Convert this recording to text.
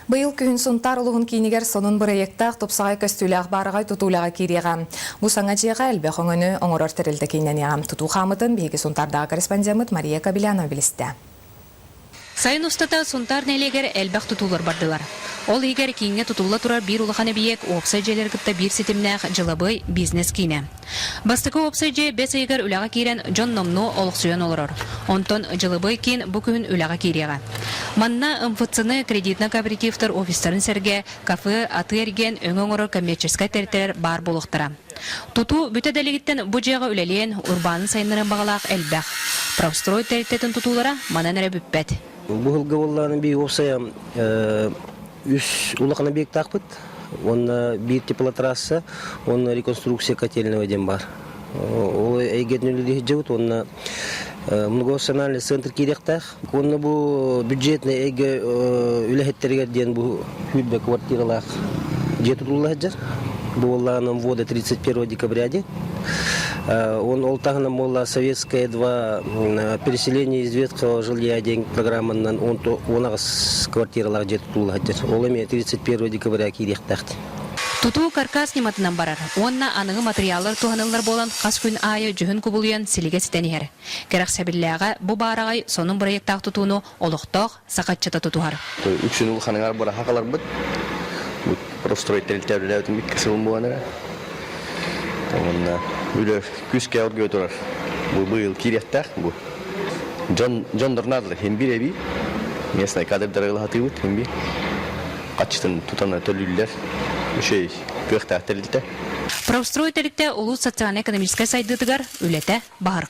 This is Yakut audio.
Быйыл күһүн Сунтаар улууһун киинигэр сонун бырайыактаах тупсаҕай көстүүлээх баараҕай тутуулаҕа киириэҕэ. Бу саҥа дьиэҕэ элбэх өҥөнү оҥорор тэрилтэ кииннэниэҕэ. Тутуу хаамытын биһиги Сунтаардааҕы корреспондеммыт Мария Кобелянова билистэ. Сайын устата Сунтаар нэһилиэгэр элбэх тутуулар бардылар. Ол иһигэр кииҥҥэ тутулла турар биир улахан эбийиэк уопсай дьиэлэри кытта биир ситимнээх дьылабыай бизнес-киинэ. Бастакы уопсай дьиэ бэс ыйыгар үлэҕэ киирэн, дьон номнуо олохсуйан олорор. Онтон дьылабыай киин бу күһүн үлэҕэ киириэҕэ. Манна МФЦ-ны кредитно-кооперативтар офистарын сэргэ кафе, атыы-эргиэн, өҥө оҥорор коммерческай тэрилтэлэр баар буолуохтара. Тутуу бүтэ да илигиттэн бу дьиэҕэ үлэлиэн, урбаанын сайыннарыан баҕалаах элбэх. Профстрой тэрилтэтин тутуулара манан эрэ бүппэт. Бу сылга буоллаҕына биир уопсайа үс улахан объектаахпыт уонна биир теплотрасса уонна реконструкция котельного диэн баар. Ол эйгэтин үлэлии сылдьабыт уонна многофункциональный центр киириэхтээх. Уонна бу бюджетный эйгэ үлэһиттэригэр диэн бу сүүрбэ квартиралаах дьиэ тутулла сылдьар. Бу буоллаҕына вода 31 декабря диэн. Он ол таһынан буолла Советская 2 переселение из ветхого жилья диэн программанан 18 квартиралаах дьиэ тутулла сылдьар. Ол эмиэ 31 декабря киириэхтээх. Тутуу каркас ньыматынан барар уонна аныгы матырыйааллар туһаныллар буолан хас күн аайы дьүһүн кубулуйан силигэ ситэн иһэр. Кэрэхсэбиллээҕэ бу баараҕай сонун бырайыактаах тутууну олохтоох саха ыччата тутуһар. Үксүн улаханыгар быраха қаларбыт. Прострой тэрилтэ үлэлээбитим икки сылым буолан эрэ. Уонна үлэ күүскэ оргуйа турар. Бу быйыл киириэхтээх бу. Дьон дьоннор наадалар хин бир эби. Местный кадрдары ылаһатыыбыт хин бир. Хаччытын тутан төлүүллэр. Үчүгэй кыахтаах тэрилтэ. Профстрой тэрилтэ улуус социально-экономическай сайдыытыгар үлэтэ баһар.